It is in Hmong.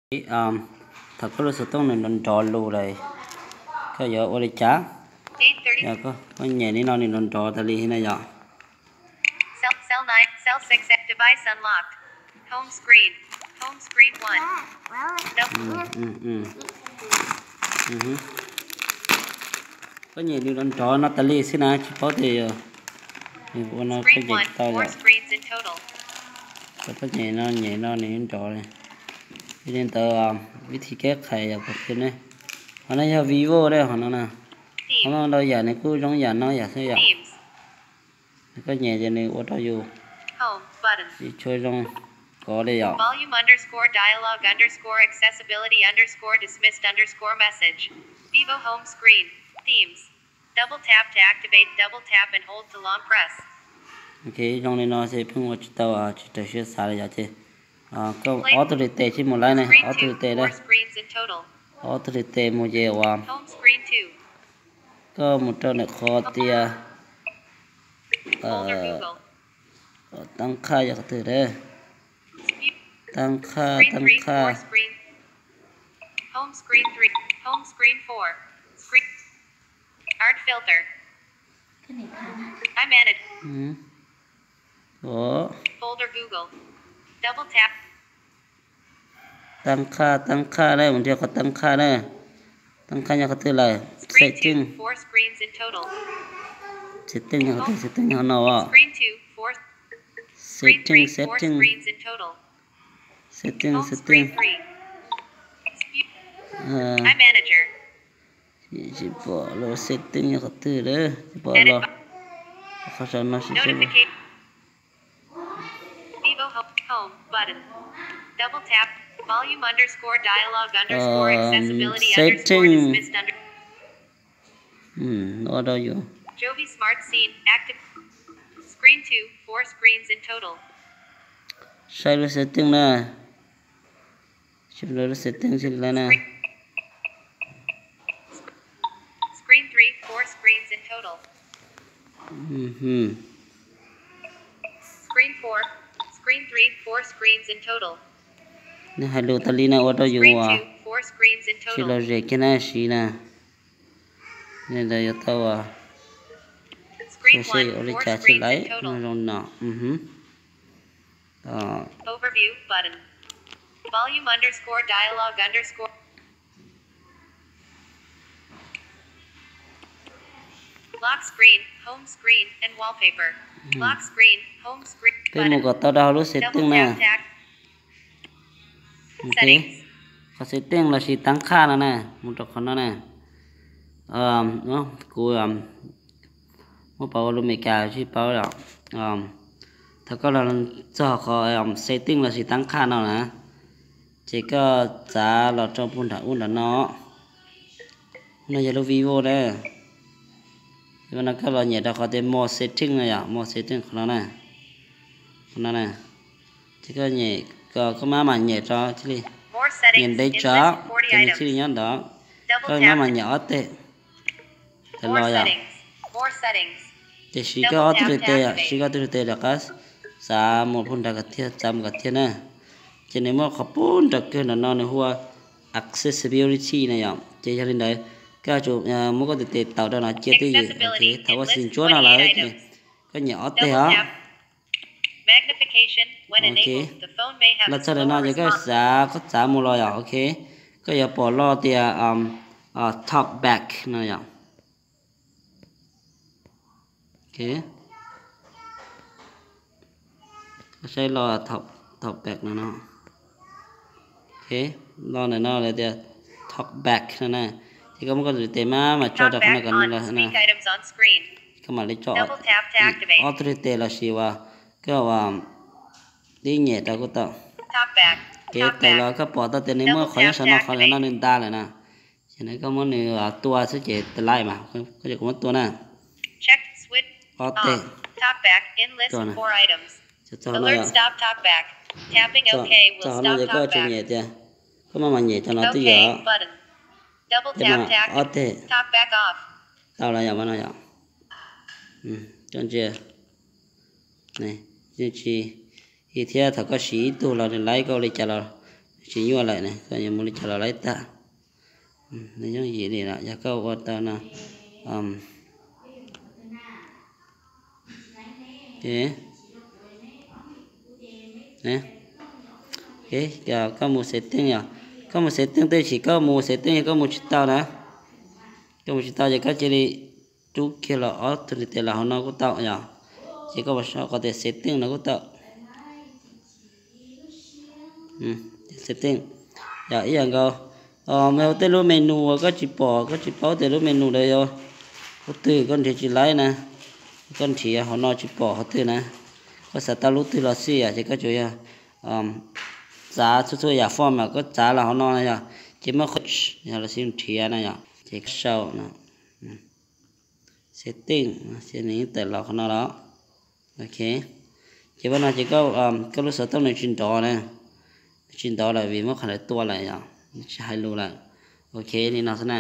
Thaum koj lub xov tooj nws nrov nrov lus lawm, koj yuav ua li cas? Yog koj nyem li no nws nrov nrov tas li na yom. Koj nyem nws nrov nrov no tas li xwb na, tsis paub tias yog nws ua no koj nyem tsis tau yom. Koj nyem no nyem no nws nrov li. Yog li ntawd, vib thib keb qhais yog koj tiag ne. Qhov no yog Vivo ne, qhov no na. Qhov no ntau yam nws kuj zoo yam no yam xwb yom. Koj nyem ces nws ua rau yus ib tshuab zoo kov li yom. Volume underscore dialogue underscore accessibility underscore dismissed underscore message. Vivo home screen. Themes. Double tap to activate, double tap and hold to long press. Ok, zoo li no ces pheej ua tsis tau, tsis raws siab xav li yom ces koj ob tug li tes sib mus laib ne, ob tug li tes ne. Ob tug li tes mus ces uas koj mus rau ntawm qhov tias tab qhaj yog qhov twg a? Tab qhaj, tab qhaj. Art filter. Imanage. Folder Google. Double tap. Tab qhaj, tab qhaj na, mus nrhiav qhov tab qhaj na. Tab qhaj nyob qhov twg lawm? Setting. Four screens in total. Setting nyob qhov twg? Setting nyob no. Screen two, four. Screen three, four screens in total. Setting, setting. Home screen three. Imanage. Tsis pom lub setting nyob qhov twg lawm, tsis pom los. Qhov saum no sim seb. Notification. Vivo Home, Home button. Double tap. Volume underscore dialogue underscore accessibility underscore dismissed under. Ua rau yus. Jovi Smart Scene active. Screen two, four screens in total. Saib lub setting na. Saib lub setting seb li na. Screen three, four screens in total. Screen four, screen three, four screens in total. Nws hais lus tas li na ua rau yus uas tsis los zem kiag na siv na. Li ntawd yuav tau uas saib ua li cas thiaj laib zoo no. Overview button. Volume underscore dialogue underscore. Lock screen, home screen, and wallpaper. Lock screen, home screen. Peb mus kom tau rau hauv lub setting na. Qhov setting los sis tab qhaj no na, mus rau qhov no na. Kuv muab pauv ua lus Meskas tsis paub yom. Thaum koj los txog qhov setting los sis tab qhaj no na, ces koj txav los rau puag nram ub nram no. No yog lub Vivo na. Ua no koj los nyem rau qhov tias more setting no yom, more setting qhov no na. Qhov no na. Ces koj nyem, koj maj mam nyem rau thiaj li. Nyem ntev tsawv ces nws thiaj li nyob ntawd. Koj maj mam nyem ob teg. Tawm los yom. Ces siv koj ob tug li tes, siv koj ob tug li tes rov qab txav mus puag nrad kom tiag, txav mus kom tiag na. Ces nws muaj qhov puag nram kawg nram no nws hu ua accessibility na yom. Ces yog li ntawd koj yuav tsum muab koj tus tes taus rau no cia twj ywm. Thaum ua xim ntsuab no lawm ces koj nyem ob teg os. Los txog ntawm no ces koj xav, koj txav mus los yom, ok. Koj yuav pom loj tias talk back no yom. Koj saib loj talk back no no. Loj ntawm no lawv tias talk back no na. Ces koj muab koj tus tes maj mam tso rau qhov no kom nws los na. Koj mam li tso ob tug li tes los sis uas koj ua tib nyem rau kuj tau. Kev tawm los koj pom tau tias nws muaj qhov nyob saum no qhov no nws nta lawm na. Ces nws koj muab nws tua xwb ces delete mas, koj muab tua na. Ob teg. Txog no yom. Txog no ces koj tsis nyem tias, koj maj mam nyem cov no twj ywm. Ces no ob teg. Tau los yom, no yom. Cov ntsia. Yeej tsis, thiab thaum koj siv ib tug los nws laib koj ua li cas los nws tsis nyuaj lawm ne, koj yuav mus li cas los laib tag. Nws yooj yim li lawm yog koj ua tau no. Koj mus setting yog, koj mus setting tej sim koj mus setting yog koj mus tsis tau na. Koj mus tsis tau ces koj cia li rub kiag los ob tug tes los hauv no kuj tau yog. Ces koj mus sau qhov tias setting no kuj tau. Setting yog ib yam nkaus. Mas tej lub menu uas koj tsis pom, koj tsis paub tias lub menu ntawd yog qhov twg, koj nrhiav tsis laib na, koj nrhiav hauv no tsis pom qhov twg na, koj xav tau lub twg los xij ces koj tsuas yog txav txhua txhua yam form mas koj txav los hauv no yog, ces muab qhov yog los xij nrhiav na yog, ces koj sau no, setting, ces nws yeej tawm los qhov no los. Ok, ces ua no ces koj lub xov tooj nws tsis nrov na, tsis nrov lawm vim muab qhov ntawd tua lawm yog, tsis hais lus lawm. Ok, li no xwb na.